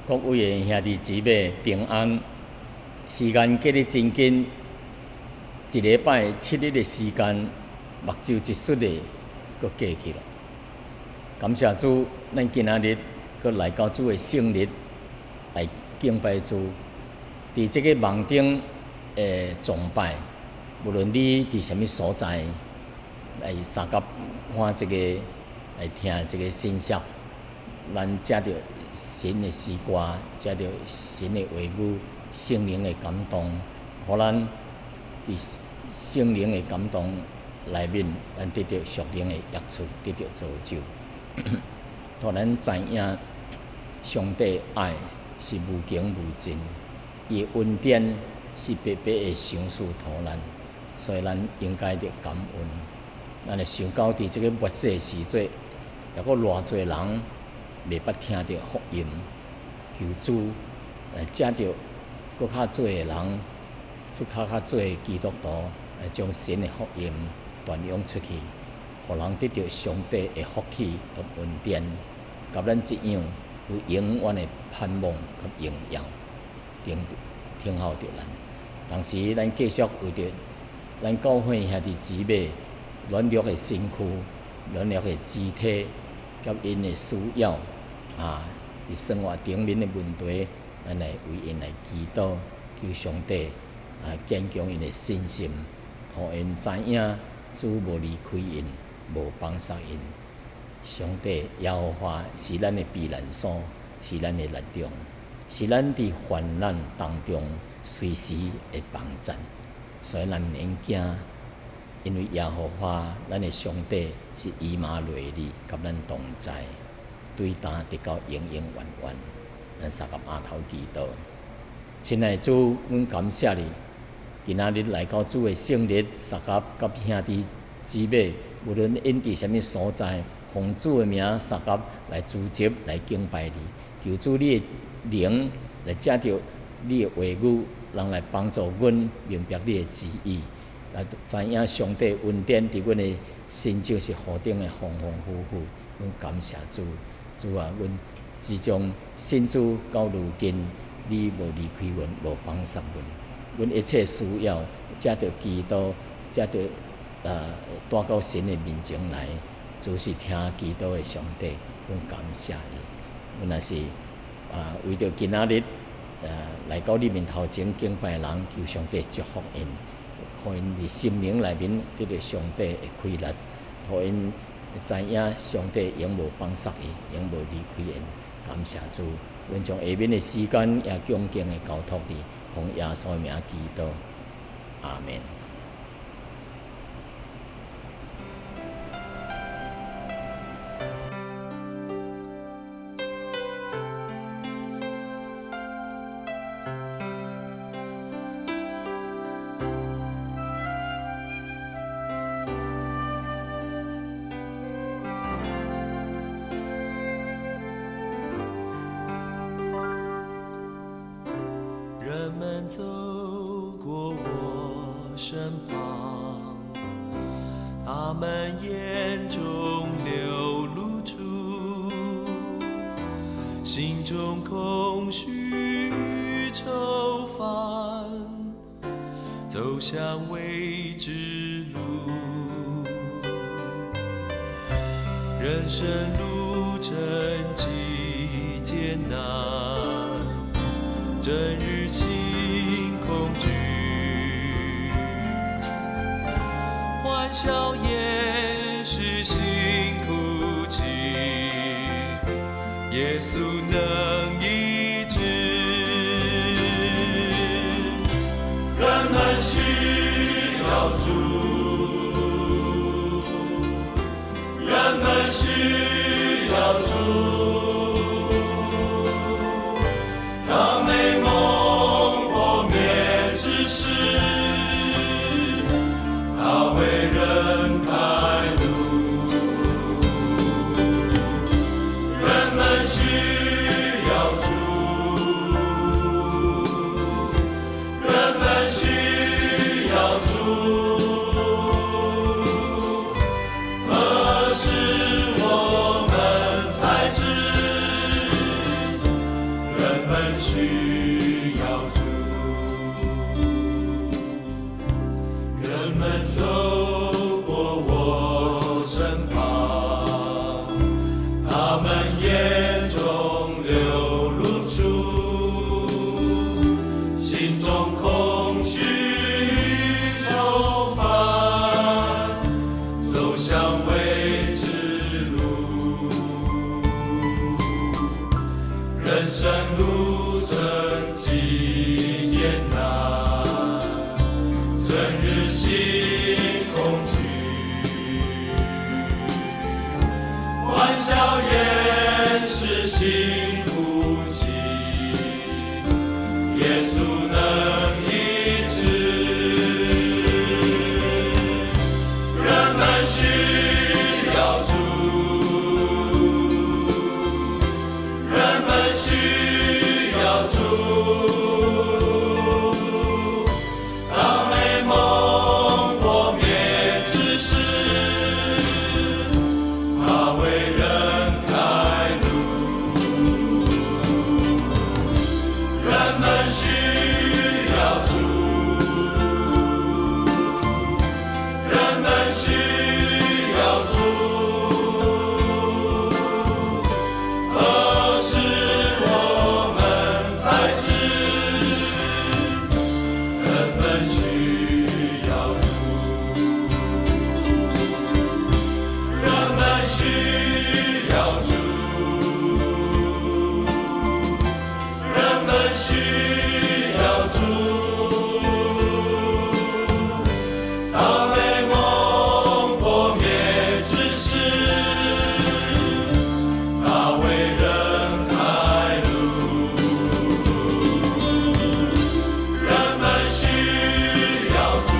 各位的兄弟姊妹平安。時間過得真緊，一禮拜7日的時間，目睭一睏的，閣過去了。感謝主，咱今仔日閣來到主的聖日來敬拜主。佇這个網頂的崇拜，無論你佇啥物所在，來相佮看這個，來聽這個信息，咱藉著神的詩歌，藉著神的話語，聖靈的感動，予咱佇聖靈的感動內面，咱得著屬靈的益處，得著造就。予咱知影上帝愛是無窮無盡，伊的恩典是白白的賞賜予咱，所以咱應該著感恩。咱會想到佇這个末世時節，抑閣偌濟人袂捌聽著福音，求主來藉著閣較濟的人，閣較較濟的基督徒來將神的福音傳揚出去，予人得著上帝的福氣佮恩典，佮咱一樣有永遠的盼望佮榮耀，等等候著咱。同時，咱繼續為著咱教會兄弟姊妹軟弱的身軀、軟弱的肢體，佮𪜶的需要啊，佇生活頂面的問題，咱來為𪜶來祈禱，求上帝啊堅強𪜶的信心，予𪜶知影主無離開𪜶，無放捒𪜶。上帝耶和華是咱的避難所，是咱的力量，是咱佇患難當中隨時的幫贊，所以咱毋免驚，因為耶和華咱的上帝是以馬內利，佮咱同在，對今直到永永遠遠。咱相佮阿頭祈禱，親愛的主，阮感謝你，今仔日來到主的聖日，相佮佮兄弟姊妹，無論𪜶佇啥物所在，奉主的名相佮來聚集來敬拜你，求主你的靈來藉著你的話語，人來幫助阮明白你的旨意，來知影上帝恩典佇阮的身上是何等的豐豐富富。阮感謝主，主啊，阮自從信主到如今，你無離開阮，無放捒阮。阮一切需要，藉著基督，藉著帶到神的面前來，主是聽祈禱的上帝，阮感謝伊。阮若是啊，為著今仔日來到你面頭前敬拜的人，求上帝祝福𪜶，予𪜶佇心靈內面得著上帝的快樂，予𪜶知影上帝永無放捒伊，永無離開𪜶。感謝主，阮將下面的時間也恭敬的交託你，奉耶穌的名祈禱，阿門。人們走過我身旁，他們眼中流露出心中空虛與愁煩，走向未知路。人生路程極艱難，整日心恐懼，歡笑也是心哭泣，耶穌能醫治。人們需要主，人們需要主。當美夢破滅之時，他為人開路。人們需要主，人們需要主。何時我們才知？需要主，人們走過我身旁，他們眼中流露出心中空虛與愁煩，走向未知路。人生路程極艱難，整日心恐懼，歡笑掩飾心哭泣，耶穌能醫治。人們需要主，人們需要主。當美夢破滅之時，他為人開路。人們需要主，人們需要主。何時我們才知，人們需要主，人們需要主，人們需要主。當美夢破滅之時，他為人開路。人們需要主，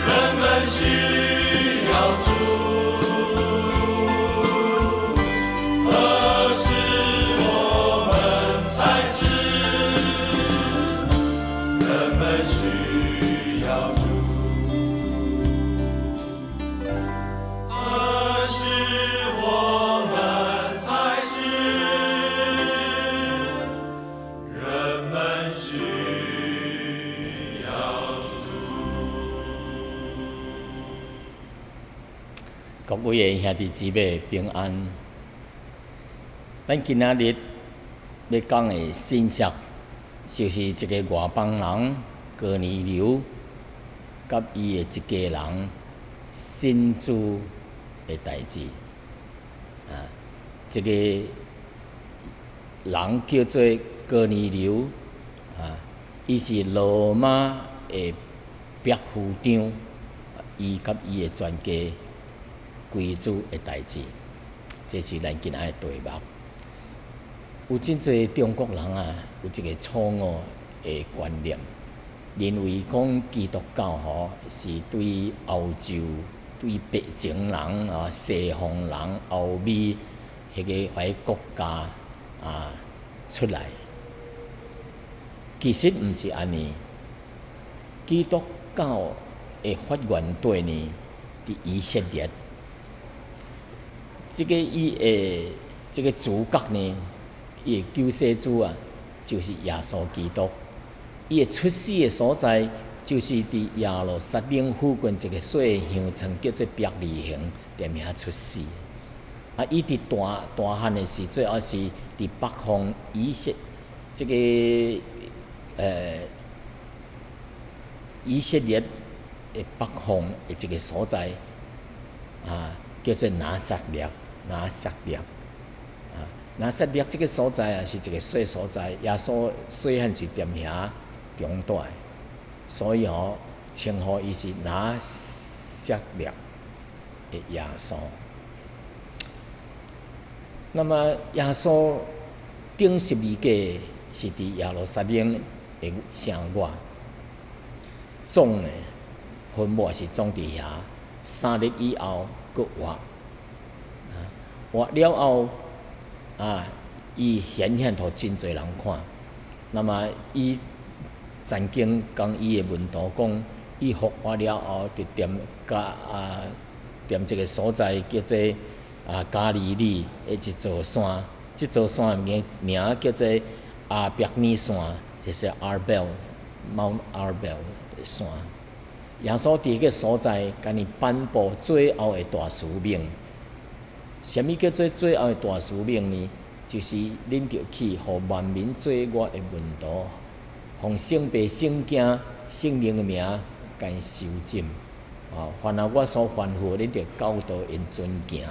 人們需要主。何時我們才知，人們需要主？何時我們才知，人們需要主？各位的兄弟姊妹平安。咱今仔日欲講的信息，就是一個外邦人哥尼流佮伊的一家人信主的代誌。這個人叫做哥尼流，伊是羅馬的百夫長，伊佮伊的全家歸主的代誌，這是咱今仔的題目。有真濟中國人啊，有一個錯誤的觀念，認為講基督教吼是對歐洲、對白種人啊、西方人、歐美彼個彼個國家啊出來。其實毋是按呢，基督教的發源地呢，佇以色列。這個伊的這個主角呢，伊的救世主啊，就是耶穌基督。伊的出世的所在，就是佇耶路撒冷附近一個細鄉村，叫做伯利恆，踮遐出世。伊佇大大漢的時陣，抑是佇北方以色這個以色列的北方的一個所在，叫做拿撒勒，拿撒勒，拿撒勒這個所在啊，是一個細所在。耶穌細漢是踮遐長大的，所以吼稱呼伊是拿撒勒的耶穌。那麼耶穌釘十字架是佇耶路撒冷的城外，葬的墳墓是葬佇遐。3日以後，閣活，活了後，伊顯現予真濟人看。那麼，伊曾經共伊的門徒講，伊復活了後，佇踮加踮一個所在叫做加利利的一座山。這座山名名叫做亞伯尼山，就是 Arbel Mount Arbel 的山。耶穌佇彼個所在，共伊頒布最後的大使命。啥物叫做最後的大使命呢？就是恁著去，予萬民做我的門徒，奉聖父、聖囝、聖靈的名，共𪜶受浸。啊，凡啊我所吩咐，恁著教導𪜶遵行，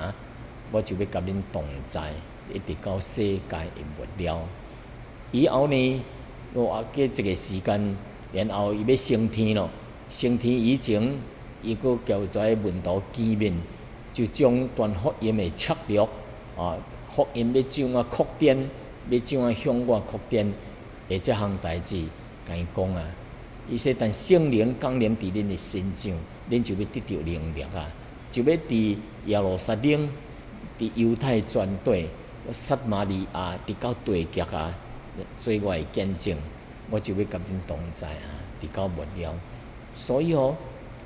我就欲佮恁同在，一直到世界的末了。以後呢，我過一个時間，然後伊欲升天咯。升天以前，伊閣叫遮門徒見面，就將傳福音的策略啊，福音欲怎啊擴展，欲怎啊向外擴展的這項代誌，共伊講啊。伊說，等聖靈降臨佇恁的身上，恁就欲得著能力啊，就欲佇耶路撒冷、佇猶太全地、撒瑪利亞，直到地極啊，做我的見證，我就欲佮恁同在啊，直到末了。所以吼，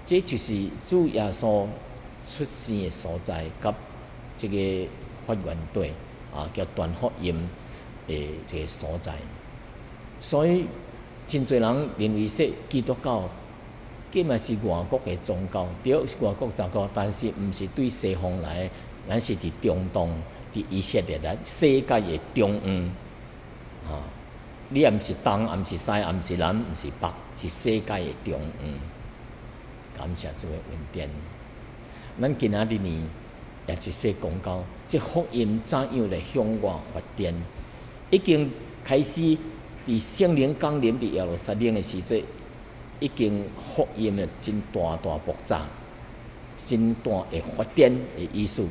這就是主耶穌出生的所在，佮這個發源地啊，叫傳福音的這個所在。所以，真濟人認為說基督教，這嘛是外國的宗教，對，是外國宗教，但是毋是對西方來，咱是佇中東、佇以色列來世界的中央，啊，你也毋是東，也毋是西，也毋是南，毋是北，是世界的中央。感謝主的恩典。咱今仔日呢，也就是講到，這福音怎樣來向外發展，已經開始佇聖靈降臨佇耶路撒冷的時陣，已經福音的真大大爆炸，真大的發展的意思。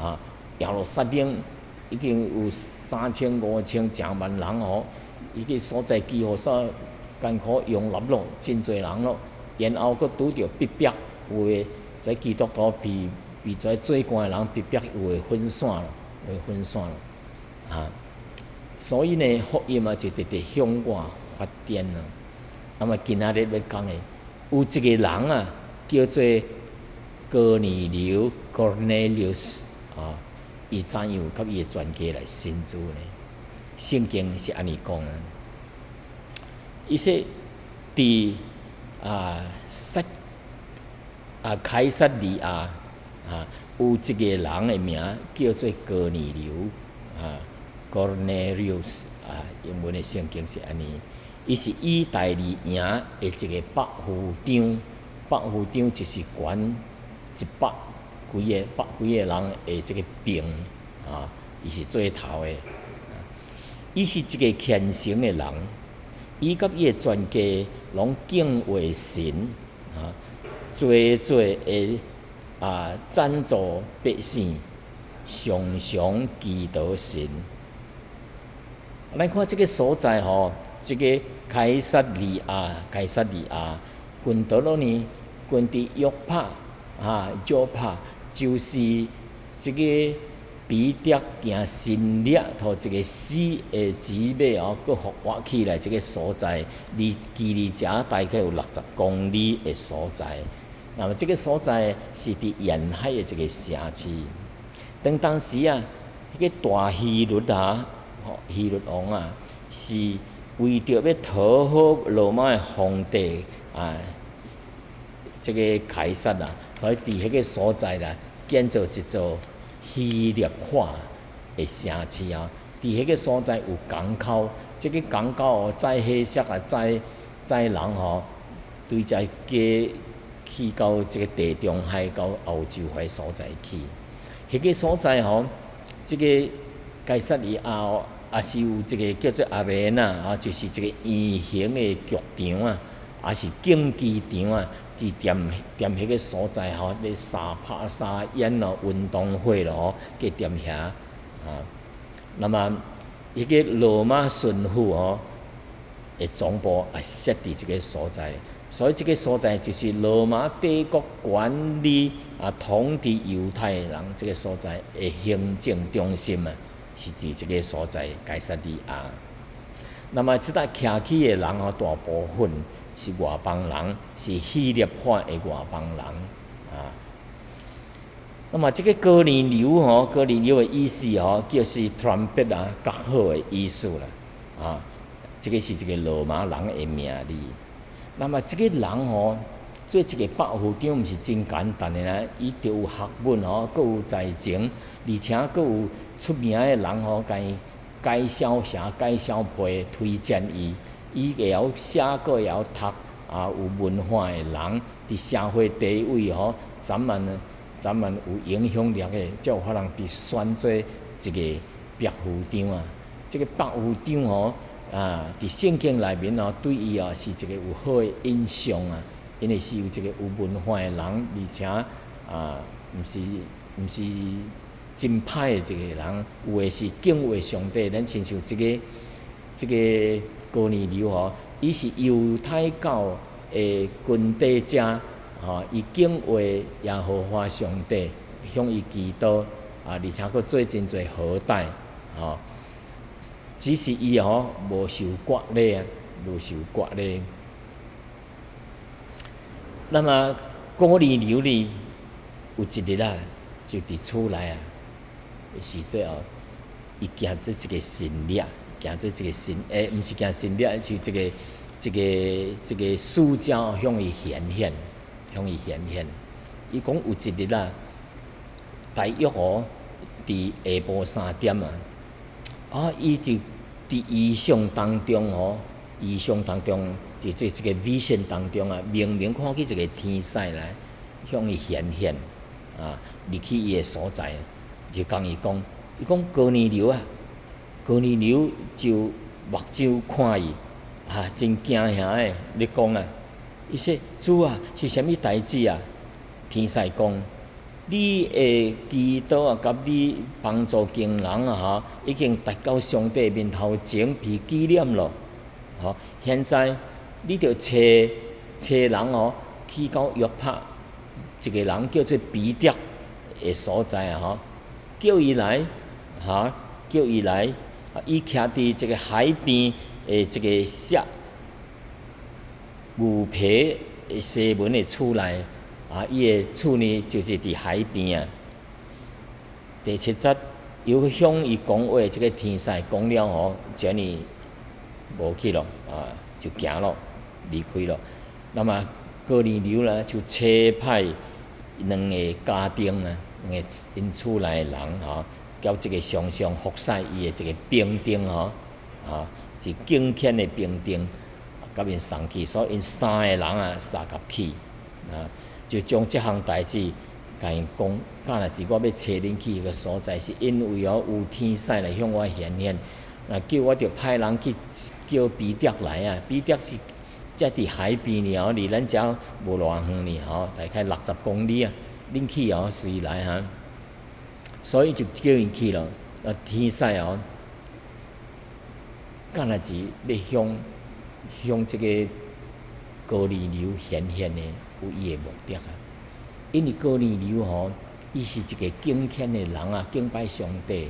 啊，耶路撒冷已經有三千、五千、成萬人哦，伊個所在幾乎煞艱苦容納咯，真濟人咯。然後閣拄著逼迫，有的在基督徒被在做官的人逼迫，有的分散咯，有的分散咯，啊，所以呢，福音啊就直直向外發展啊。那麼今仔日欲講的，有一個人啊，叫做哥尼流（Cornelius）啊，伊怎樣佮伊的全家來信主呢？聖經是按呢講啊，伊說佇啊，撒啊凱撒利亞啊，有一個人的名叫做哥尼流啊，Cornelius 啊，英文的聖經是按呢。伊是意大利營的一個百夫長，百夫長就是管一百幾个百幾个人的這個兵啊，伊是做頭的。伊是一個虔誠的人，伊佮伊的全家攏敬畏神啊，濟濟的啊贊助百姓，常常祈禱神。咱看這個所在吼，這個凱撒利亞，凱撒利亞，近佗落呢？近佇約帕啊，約帕就是這個彼得行神蹟，予一個死的姊妹哦，閣復活起來，這個所在離距離遮大概有60公里的所在。那麼這個所在是佇沿海的一個城市。當當時啊，彼個大希律啊，希律王啊，是為著欲討好羅馬的皇帝啊，這個凱撒啊，所以佇彼個所在啦，建造一座希臘化的城市啊。佇彼個所在有港口，這個港口哦，載貨車啊，載載人吼，對遮過去到這個地中海到歐洲彼所在去。彼個所在吼，這個凱撒利亞哦，也是有一個叫做阿蓮仔啊，就是一個圓形的劇場啊，也是競技場啊，佇踮踮彼個所在吼，咧相拍相演咯，運動會咯吼，計踮遐啊。那麼，彼個羅馬巡撫吼的總部也設佇這個所在，所以這個所在就是羅馬帝國管理啊統治猶太人這個所在的行政中心啊，是佇這個所在凱撒利亞。那麼，這搭徛起的人吼，大部分是外邦人，是希臘化的外邦人啊。那麼這個哥尼流吼，哥尼流的意思吼，就是 trumpet 啊，角號的意思啦。啊，這個是一個羅馬人的名字。那麼這個人吼，做一個百夫長，毋是真簡單的啦。伊著有學問吼，閣有才情，而且閣有出名的人吼，共伊介紹啥介紹批推薦伊，伊會曉寫，閣會曉讀，啊，有文化的人，佇社會地位吼，咱們有影響力的，才有可能被選做一個百夫長啊。這個百夫長吼，啊，佇聖經內面吼，對伊啊是一個有好的印象啊，因為是有一個有文化的人，而且啊，毋是真歹的一個人，有的是敬畏上帝。咱親像這個哥尼流吼，伊是猶太教的根底者。吼，伊敬畏耶和華上帝，向伊祈禱啊，而且閣做真濟好歹，吼。只是伊吼無受割禮啊，無受割禮。那麼哥尼流呢，有一日啊，就佇厝內啊，時陣哦，伊行做一個神跡，行做一個神，毋是行神跡，是這個使者向伊顯現。向伊顯現，伊講有一日啊，大約哦，佇下晡3點啊，啊，伊就佇異象當中哦，異象當中，佇這個 vision 當中啊，明明看見一個天使來向伊顯現，啊，入去伊的所在，就共伊講，伊講哥尼流啊，哥尼流就目睭看伊，啊，真驚嚇的，咧講啊。伊說：主啊，是啥物代誌啊？天使講：你的祈禱啊，佮你幫助窮人啊，吼，已經達到上帝面頭前被紀念咯。吼，現在你著差差人哦，去到約帕一個人叫做彼得的所在啊，吼，叫伊來，哈，叫伊來，伊徛佇這個海邊的這個削牛皮的西門的厝內，啊，伊的厝呢就是佇海邊啊。第七節，又向伊講話，這個天使講了吼，這呢無去咯，啊，就行咯，離開咯。那麼哥尼流呢，就差派兩個家丁啊，兩個𪜶厝內的人吼，交這個常常服侍伊的一個兵丁吼，啊，是敬虔的兵丁，共𪜶送去，所以𪜶三個人啊，相佮去，啊，就將這項代誌共𪜶講，敢若是我欲差恁去彼個所在，是因為哦有天使來向我顯現，啊，叫我著派人去叫彼得來啊，彼得是才佇海邊爾吼，離咱遮無偌遠爾吼，大概60公里啊，恁去哦，隨來哈，所以就叫𪜶去咯。啊，天使哦，敢若是欲向這個哥尼流顯現的，有伊的目的啊。因為哥尼流吼，伊是一個敬虔的人啊，敬拜上帝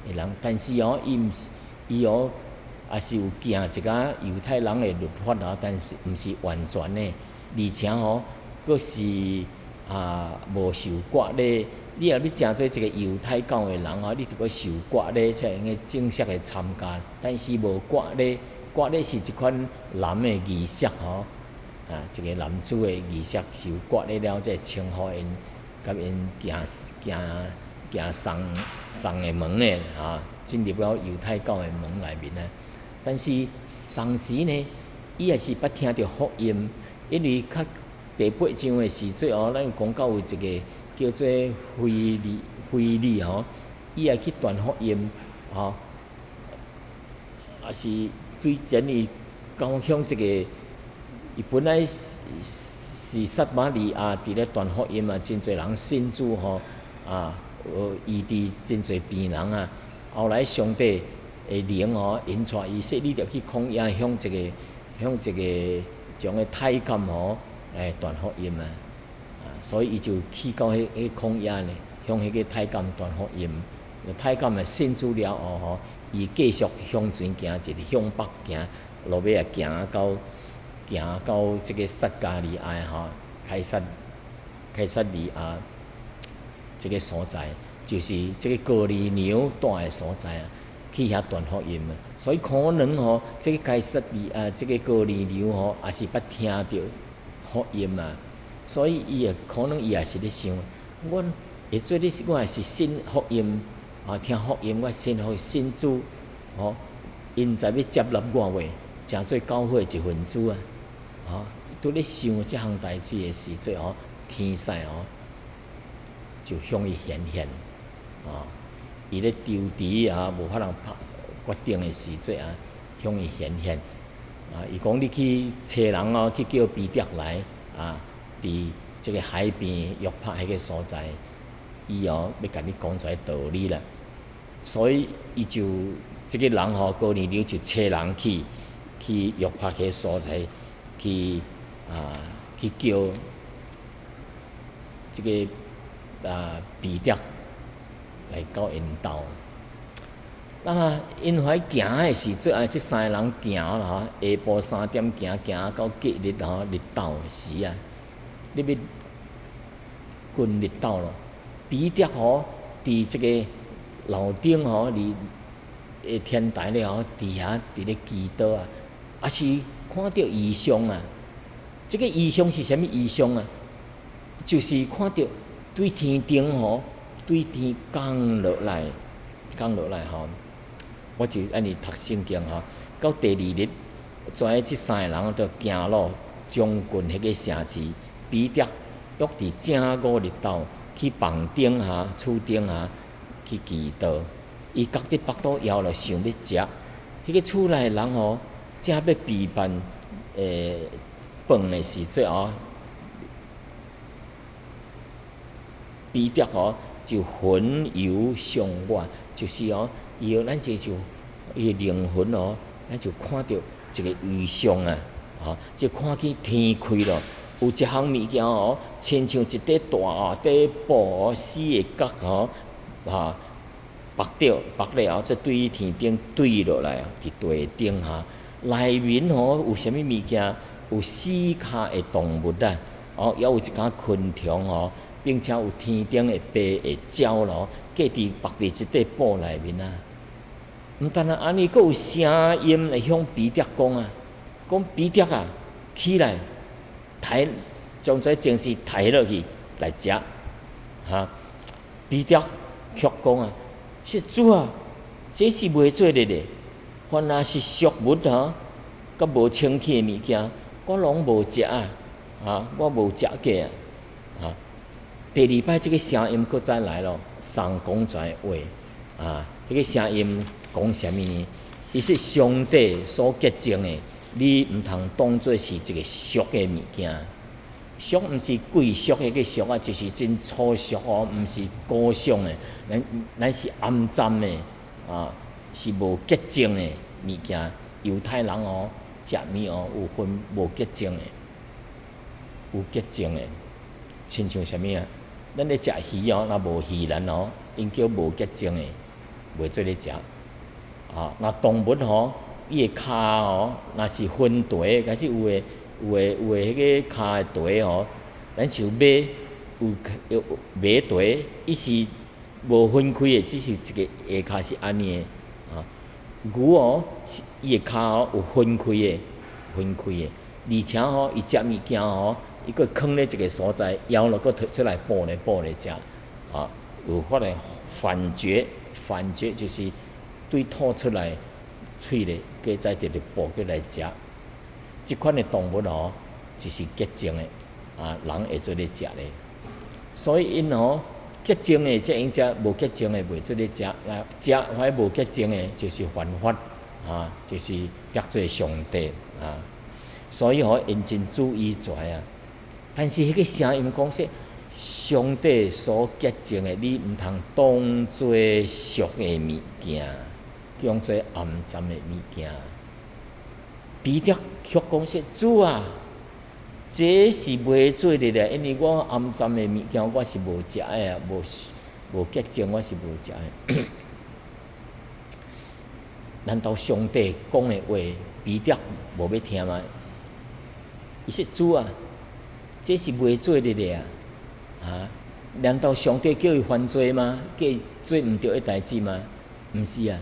的人，但是哦，伊毋是，伊哦，也是有行一寡猶太人的律法啊，但是毋是完全的，而且吼，閣是啊無受割禮。你若欲成做一個猶太教的人吼，你著閣受割禮，才會用正式的參加。但是無割禮，割禮是一款男的儀式吼，啊，一個男子的儀式，受割禮了，才會稱呼𪜶，共𪜶行行行仝仝的門的啊，進入了猶太教的門內面啊。但是同時呢，伊也是捌聽著福音，因為較第八章的時陣哦，咱有講到有一個叫做腓利腓利吼，伊也去傳福音吼，也是對前伊交向這個，伊本來是撒瑪利亞佇咧傳福音啊，真濟人信主吼，啊，醫治真濟病人啊。後來上帝的靈吼引帶伊說，你著去曠野向這個將個太監吼來傳福音啊。啊，所以伊就去到彼曠野呢，向彼個太監傳福音。太監嘛信主了後吼，伊繼續向前行，一直向北行，落尾啊行到這個撒迦利亞吼，凱撒凱撒利亞。這个所在，就是這个哥尼流蹛的所在啊，去遐傳福音啊。所以可能吼，這个該撒利啊，這个哥尼流吼，也是捌聽著福音啊。所以伊會可能伊也是咧想，阮會做咧，我也是信福音，啊，聽福音，我信福信主，吼，𪜶毋知欲接納我袂，成做教會一份子啊，吼，拄咧想這項代誌的時陣吼，天使吼就向伊顯現，啊，伊咧躊躇啊，無法通拍決定的時陣啊，向伊顯現，啊，伊講你去揣人哦，去叫彼得來，啊，佇這个海邊約帕彼个所在，伊哦欲共你講出來道理啦。所以伊就這个人吼，哥尼流就揣人去約帕彼个所在去啊，去叫這个啊彼得來到𪜶兜。那麼𪜶懷行的時陣啊，這三個人行啦吼，下晡3點行行到隔日吼日頭時啊，你欲近日頭咯。彼得吼，佇這个樓頂吼，佇天台咧吼，佇遐佇咧祈禱啊，抑是看著異象啊。這个異象是啥物異象啊？就是看著對天頂吼，對天降落來，降落來吼。我就按呢讀聖經吼，到第二日，跩這三个人就行落將近彼个城市，彼得約佇正午日頭去房頂哈，厝頂哈去祈禱。伊覺得腹肚枵了，想欲食。彼个厝內人吼，正欲備辦飯的時陣哦，彼得吼就魂遊象外，就是哦，伊咱就就伊的靈魂哦，咱就看著一個異象啊，吼，就看見天開咯，有一項物件哦，親像一塊大塊布哦，四个角吼，啊，縛著縛了後，才對天頂墜落來啊，佇地頂哈，內面吼有啥物物件？有四跤的動物啊，哦，猶有一寡昆蟲哦，並且有天頂的飛的鳥咯，閣佇縛佇這塊布內面啊。毋但若按呢，閣有聲音來向彼得講啊，講彼得啊，起來，刣將這東西刣落去來食，哈。彼得卻講啊，說主啊，這是袂做得的，凡若是俗物吼，佮無清氣的物件，我攏無食啊，啊，我無食過啊，啊。第二擺這个聲音閣再來咯，送講出來話，啊，彼个聲音講啥物呢？伊說上帝所潔淨的，你毋通當做是一个俗的物件。俗毋是貴俗彼个俗啊，就是真粗俗哦，毋是高尚的，咱咱是骯髒的，啊，是無潔淨的物件。猶太人哦，食物哦有分無潔淨的，有潔淨的，親像啥物啊？咱咧食魚哦，若無魚鱗哦，𪜶叫無潔淨的，袂做咧食。啊，若動物吼，伊的跤吼，若是分蹄，還是有的有的有的彼个跤的蹄吼，咱像馬有有馬蹄，伊是無分開的，只是一个下跤是按呢的。啊，牛哦，是伊的跤哦有分開的，分開的，而且吼，伊食物件吼，伊閣囥咧一个所在，枵了閣提出來補咧補咧食，啊，有法來反嚼，反嚼就是對吐出來喙咧，閣再直直補過來食。這款的動物吼，就是潔淨的，啊，人會做咧食咧。所以𪜶吼潔淨的才用食，無潔淨的袂做咧食。來食或無潔淨的，就是犯法，啊，就是得罪上帝啊。所以吼，𪜶真注意跩啊。但是彼个聲音講說，上帝所潔淨的，你毋通當做俗的物件，當做骯髒的物件。彼得卻講說：主啊，這是袂做的咧，因為我骯髒的物件我是無食的啊，無無潔淨我是無食的。難道上帝講的話，彼得無欲聽嗎？伊說：主啊，這是袂做的咧啊！啊，難道上帝叫伊犯罪嗎？叫伊做毋著的代誌嗎？毋是啊，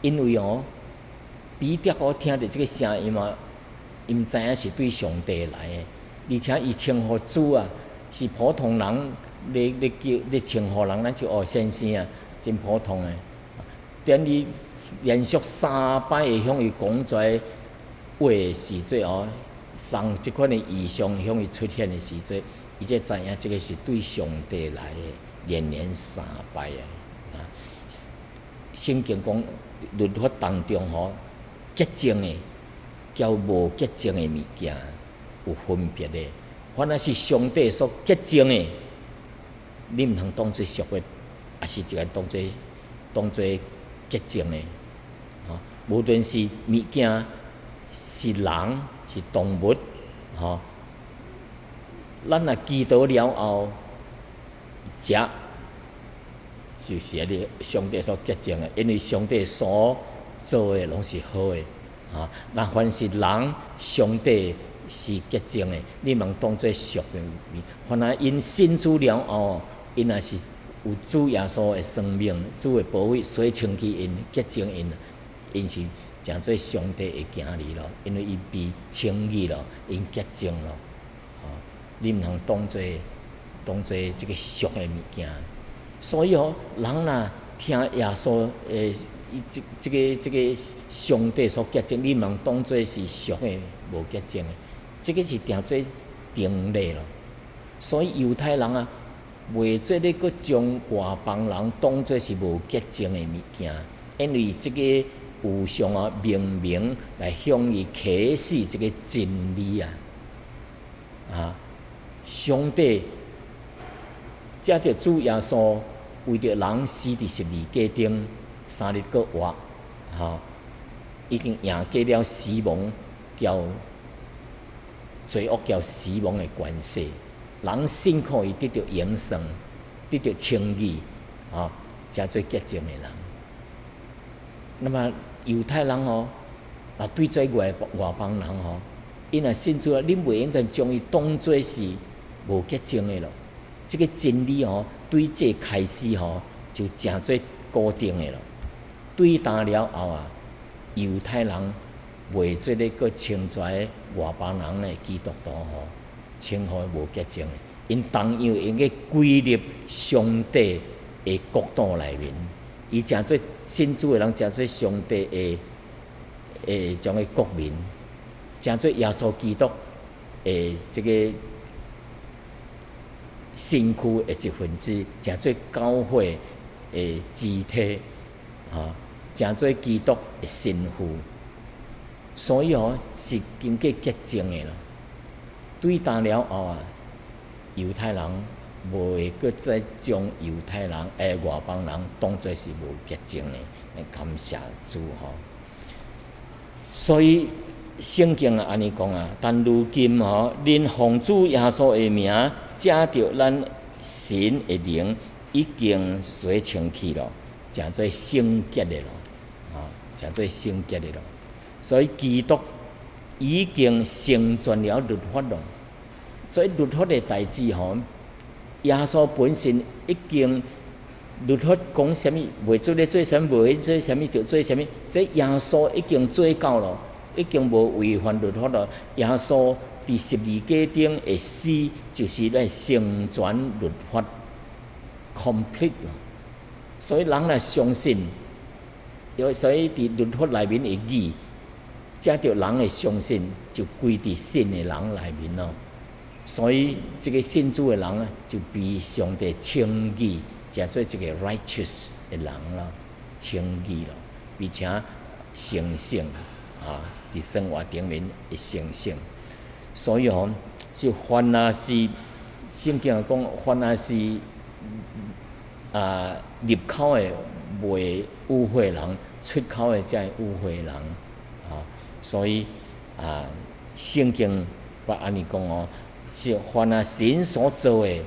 因為哦，彼得哦聽著這个聲音啊，伊毋知影是對上帝來的，而且伊稱呼主啊，是普通人咧咧叫咧稱呼人，咱就哦先生啊，真普通的。等伊連續三擺會向伊講出來話的時陣哦，送這款的異象向伊出現的時陣，伊才知影這个是對上帝來的，連連三擺啊！聖經講律法當中吼，潔淨的佮無潔淨的物件有分別的，凡若是上帝所潔淨的，你毋通當做俗的，抑是一个當做潔淨的，吼，無論是物件，是人，是動物，吼，咱若祈禱了後，食就是彼个上帝所潔淨的，因為上帝所做的攏是好的，吼。若凡是人，上帝是潔淨的，你毋通當做俗的物。凡若𪜶信主了後，𪜶若是有主耶穌的生命，主的寶血洗清氣𪜶，潔淨𪜶，𪜶是成做上帝的囝兒咯，因為伊被稱義咯，𪜶潔淨咯，吼，你毋通當做這个俗的物件。所以哦，人若聽耶穌的，伊這個上帝所潔淨，你毋通當做是俗的、無潔淨的，這个是定做定例咯。所以猶太人啊，袂做咧，閣將外邦人當做是無潔淨的物件，因為這个異象啊，明明來向伊啟示這个真理啊！啊，上帝藉著主耶穌為著人死佇十字架頂3日閣活，吼，已經贏過了死亡，佮罪惡佮死亡的權勢。人信靠伊得著永生，得著稱義，吼，成做潔淨的人。那麼猶太人哦，啊對這外邦人吼，𪜶若信主啊，恁袂用該將伊當做是無潔淨的咯。這个真理吼，對這開始吼，就成做固定的咯。對今了後啊，猶太人袂做咧，閣稱出來外邦人的基督徒吼，稱呼無潔淨的，𪜶同樣會用該歸入上帝的國度內面。伊成做信主的人，成做上帝的種个國民，成做耶穌基督的這个身軀的一份子，成做教會的肢體，吼，成做基督的新婦。所以吼是經過潔淨的咯。對今了後啊，猶太人袂閣再將猶太人外邦人當做是無潔淨的，來感謝主吼。所以聖經啊按呢講啊，但如今吼，恁奉主耶穌的名，藉著咱神的靈已經洗清氣咯，成做聖潔的咯，吼，成做聖潔的咯。所以基督已經成全了律法咯。所以律法的代誌吼，耶穌本身已經律法講啥物，袂做咧做啥物，袂做啥物，著做啥物，這耶穌已經做到咯，已經無違反律法咯。耶穌佇十字架頂的死，就是來成全律法，complete 咯。所以人若相信，所以佇律法內面的義，藉著人的相信，就歸佇信的人內面咯。所以這个信主的人啊，就被上帝稱義，成做一个 righteous 的人咯，稱義咯，並且成聖啊，佇生活頂面會成聖。所以吼，就凡若是聖經講，凡若是啊入口的袂污穢人，出口的才會污穢人，啊，所以啊，聖經捌按呢講哦，是凡若神所造的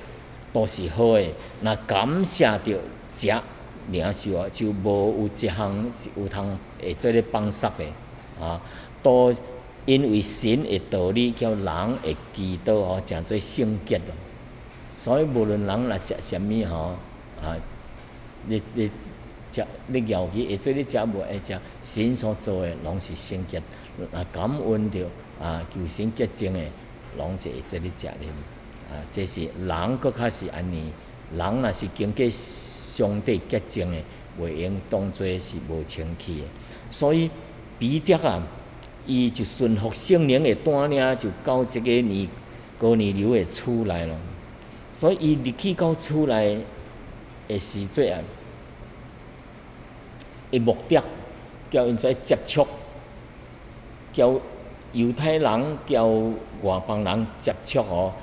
都是好的，若感謝著食領受啊，就無有一項是有通會做咧放捒的，啊，都因為神的道理，叫人會祈禱哦，成做聖潔咯。所以無論人來食啥物吼，啊，你食你枵去，會做你食無愛食，神所做的攏是聖潔，啊，感恩著啊，求神潔淨的，攏是會做你食的。啊，這是人閣較是按呢，人若是經過上帝潔淨的，袂用當做是無清氣的。所以彼得啊，伊就順服聖靈的帶領，就到這個尼哥尼流的厝內咯。所以伊入去到厝內的時陣啊，伊目的叫𪜶做接觸，叫猶太人叫外邦人接觸哦，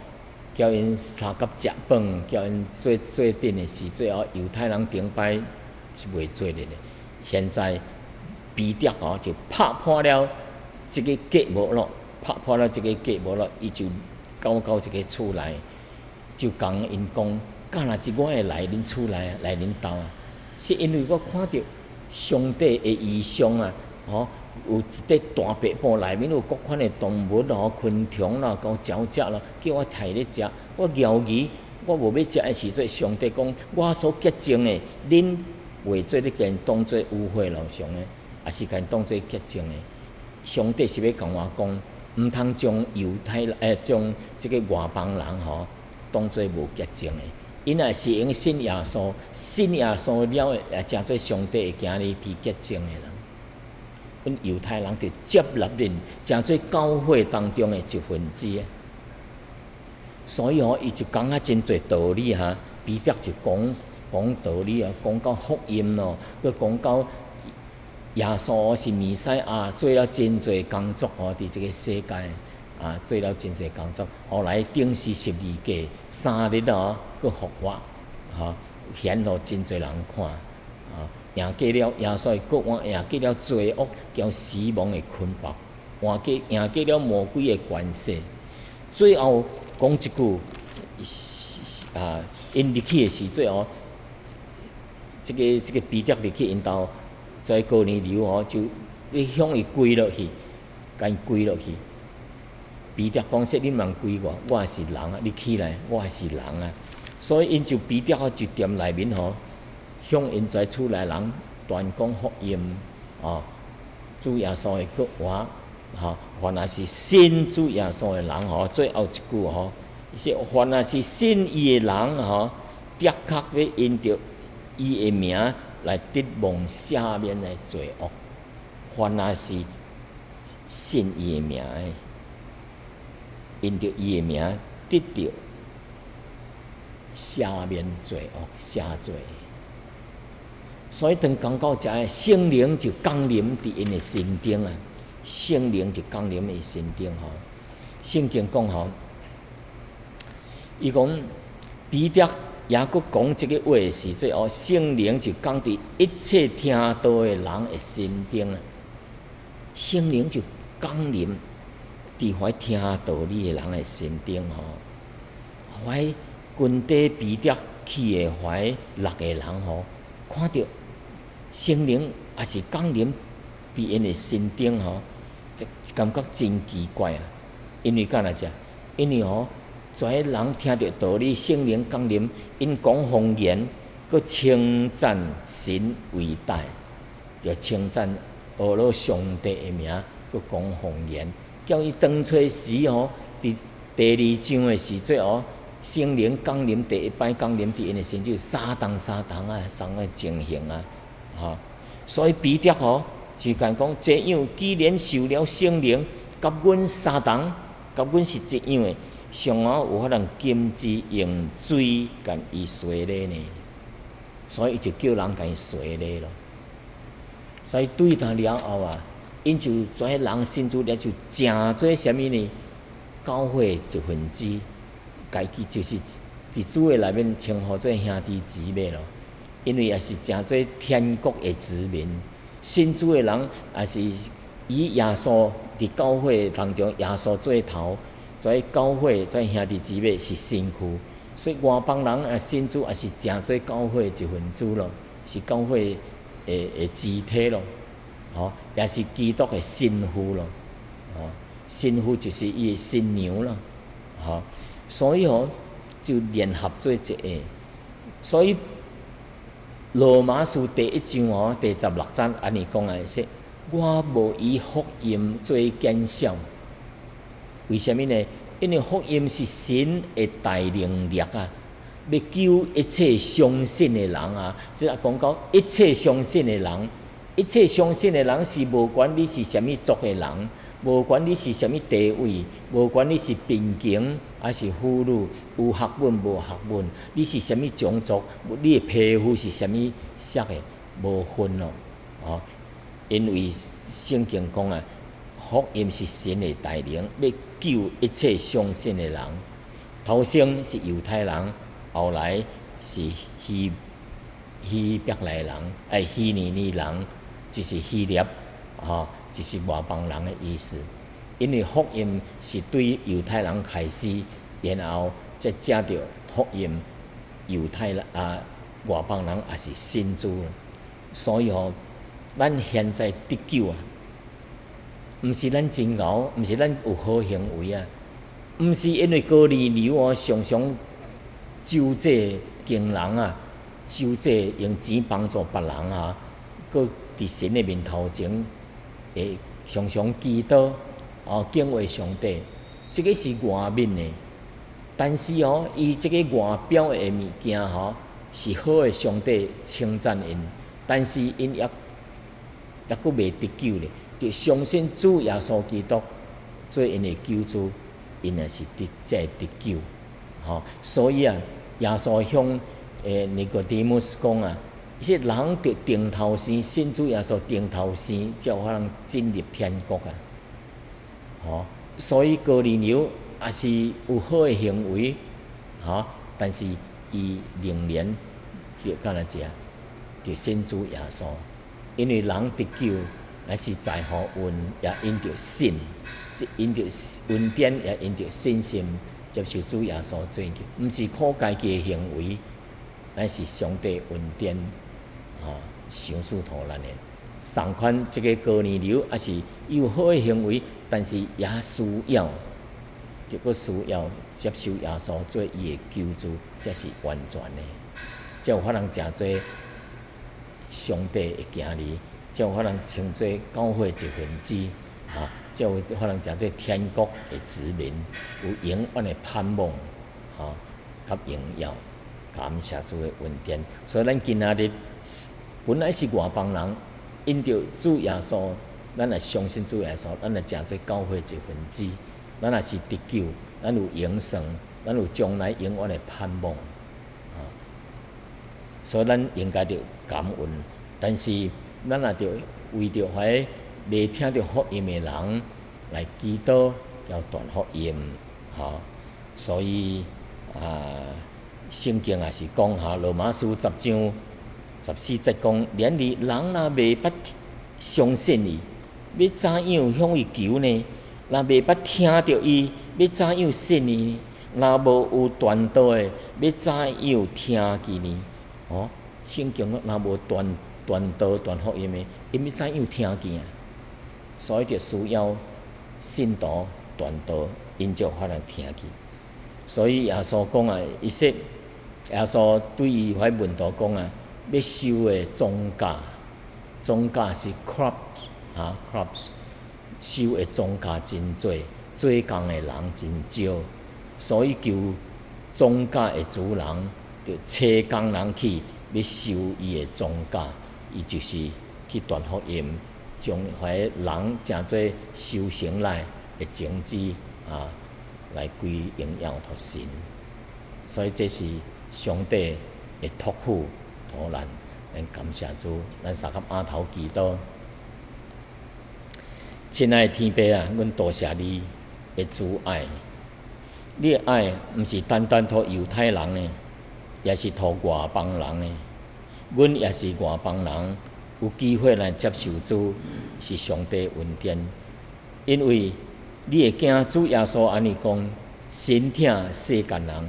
叫𪜶相佮食飯，叫𪜶做做陣的時陣哦，猶太人頂擺是袂做的咧。現在彼得哦就拍破了這个隔膜咯，拍破了這个隔膜咯，伊就到這个厝內，就共𪜶講，敢若是我會來恁厝內，來恁兜啊，是因為我看著上帝的異象啊，吼，有一塊大白布內面有各款的動物咯、昆蟲啦、佮鳥隻啦，叫我提咧食。我猶豫，我無欲食的時陣，上帝講我所潔淨的，恁袂做咧共𪜶當做污穢樓上的，抑是共𪜶當做潔淨的。上帝是欲共我講，毋通將猶太將這个外邦人吼當做無潔淨的。𪜶若是用信耶穌，信耶穌了，也成做上帝的囝兒，被潔淨的人。阮猶太人就接納恁，成做教會當中的一份子。所以吼，伊就講啊真濟道理哈，彼得就講講道理啊，講到福音咯，閣講到耶穌是彌賽亞，做了真濟工作吼，佇這个世界啊，做了真濟工作。後來釘死十字架3日哦，閣復活，吼，顯予真濟人看，啊，贏過了耶穌的國王，贏過了罪惡，交死亡的捆綁，贏過了魔鬼的權勢。最後講一句，啊，𪜶入去的時陣哦，這个彼得入去𪜶兜，在哥尼流哦，就欲向伊跪落去，共伊跪落去。彼得講說：你茫跪我，我也是人啊！你起來，我也是人啊！所以𪜶就彼得就踮內面吼，向𪜶在厝內人傳講福音，哦，主耶穌的國話，吼，凡若是信主耶穌的人吼，最後一句吼，是凡若是信伊的人吼，的確欲因著伊的名來得蒙赦免的罪惡。凡若是信伊的名的，因著伊的名得著赦免罪惡、赦罪。所以當講到遮，聖靈就降臨佇𪜶的身頂啊！聖靈就降臨伊身頂吼。聖經講吼，伊講彼得也閣講這个話的時陣哦，聖靈就降佇一切聽道的人的身頂啊！聖靈就降臨佇懷聽道理的人的身頂吼，懷跟綴彼得去的懷六個人吼，看著聖靈也是降臨佇𪜶的身頂吼，感覺真奇怪啊！因為干那遮？因為吼，遮人聽著道理，聖靈降臨，𪜶講方言，閣稱讚神偉大，就稱讚阿羅上帝的名，閣講方言。叫伊當初時吼，佇第二章的時陣哦，聖靈降臨第一擺降臨佇𪜶的身，就相同相同啊，相的情形啊，吼。所以彼得吼就共講，這樣既然受了聖靈，佮阮相同，佮阮是一樣的，上哪有法通禁止用水共伊洗禮呢？所以伊就叫人共伊洗禮咯。所以對他了後啊，𪜶就遮人信主了，就成做啥物呢？教會一份子，家己就是佇主的內面稱呼做兄弟姊妹咯。因為也是成做天國的子民，信主的人也是以耶穌佇教會當中，耶穌做頭，所以教會遮兄弟姊妹是身軀，所以外邦人啊信主也是成做教會一份子咯，是教會的肢體咯，吼，也是基督的新婦咯，吼，新婦就是伊的新娘咯，吼，所以吼，就聯合做一個。所以羅馬書第一章哦，第16節按呢講的說，我無以福音做見笑。為啥物呢？因為福音是神的大能力啊，欲救一切相信的人啊！這個講到一切相信的人，一切相信的人是無管你是啥物族的人，無管你是啥物地位，無管你是貧窮還是富裕，有學問無學問，你是啥物種族，你的皮膚是啥物色的，無分咯，哦，因為聖經講啊，福音是神的大能，欲救一切相信的人。頭先是猶太人，後來是希伯來人，哎，希利尼人，就是希臘，吼，就是外邦人的意思。因為福音是對猶太人開始，然後才接著福音，猶太人啊，外邦人也是信主。所以吼，咱現在得救啊，毋是咱真𠢕，毋是咱有好行為啊，毋是因為哥尼流哦常常救濟窮人啊，救濟用錢幫助別人啊，閣佇神的面頭前會常常祈禱哦，敬畏上帝，這個是外面的。但是哦，伊這個外表的物件吼是好的，上帝稱讚𪜶，但是𪜶猶閣未得救咧，就相信主耶穌基督做𪜶的救主，𪜶也是得才會得救，吼。所以啊，耶穌向尼哥底母講啊，這人著重頭生，信主耶穌重頭生，才有可能進入天國啊。吼，所以哥尼流也是有好的行為，吼，但是伊仍然就干焦這，就信主耶穌，因為人得救乃是在乎恩，也因著信，因著恩典，也因著信心接受主耶穌做救，毋是靠家己的行為，乃是上帝恩典，吼，賞賜予咱的。仝款，這个哥尼流也是有好的行為，但是也需要，就閣需要接受耶穌做伊的救主，才是完全的，才有可能成做上帝的囝兒，才有可能成做教會一份子，哈，才有可能成做天國的子民，有永遠的盼望，吼，佮榮耀，感謝主的恩典。所以咱今仔日本來是外邦人，因著主耶穌，咱來相信主耶穌，咱來成做教會一份子，咱也是得救，咱有永生，咱有將來永遠的盼望，啊！所以咱應該著感恩，但是咱也著為著彼未聽著福音的人來祈禱，要傳福音，吼！所以啊，聖經也是講哈，羅馬書10章14節講，然而人若未捌相信伊，欲怎樣向伊求呢？若未捌聽著伊，欲怎樣信伊呢？若無有傳道的，欲怎樣聽見呢？哦，聖經若無傳道傳福音的，𪜶欲怎樣聽見啊？所以就需要信徒傳道，𪜶才有法通聽見。所以耶穌講啊，伊說耶穌對伊彼門徒講啊，欲收的莊稼，莊稼是 crops 哈 crops，收的莊稼真濟，做工的人真少，所以求莊稼的主人，就差工人去欲收伊的莊稼，伊就是去傳福音，將彼人成做收成來的種子啊，來歸榮耀予神。所以這是上帝的託付。予咱，咱感謝主，咱相佮阿頭祈禱。親愛的天父啊，阮多謝你的慈愛。你的愛毋是單單予猶太人的，也是予外邦人的。阮也是外邦人，有機會來接受主，是上帝恩典。因為你的囝主耶穌按呢講，神疼世間人，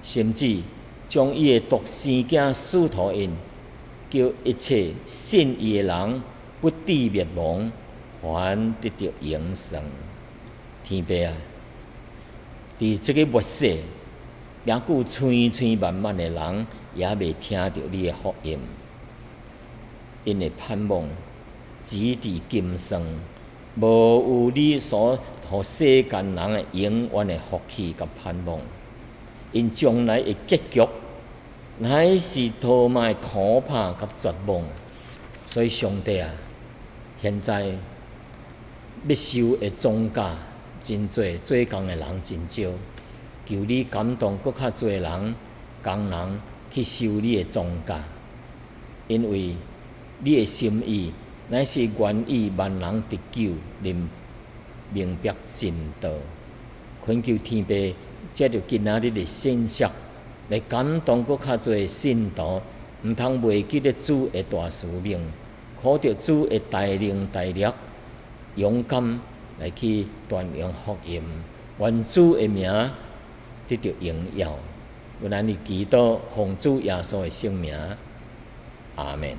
甚至將伊的獨生囝賜予𪜶，叫一切信伊的人不致滅亡，反得著永生。天父啊，佇這个末世，猶閣有千千萬萬的人猶未聽著你的福音，𪜶的盼望只佇今生，無有你所予世間人的永遠的福氣佮盼望。𪜶將來的結局，乃是多麼可怕佮絕望。所以上帝啊，現在欲受的總價真濟，做工的人真少。求你感動閣較濟人，工人去收你的莊稼，因為你的心意乃是願意萬人得救，恁明白真道。懇求天父藉著今仔日的信息，來感動閣較濟信徒，毋通袂記得主的大使命，靠著主的大能大力，勇敢來去傳揚福音，願主的名得著榮耀。阮按呢祈禱，奉主耶穌的聖名，阿門。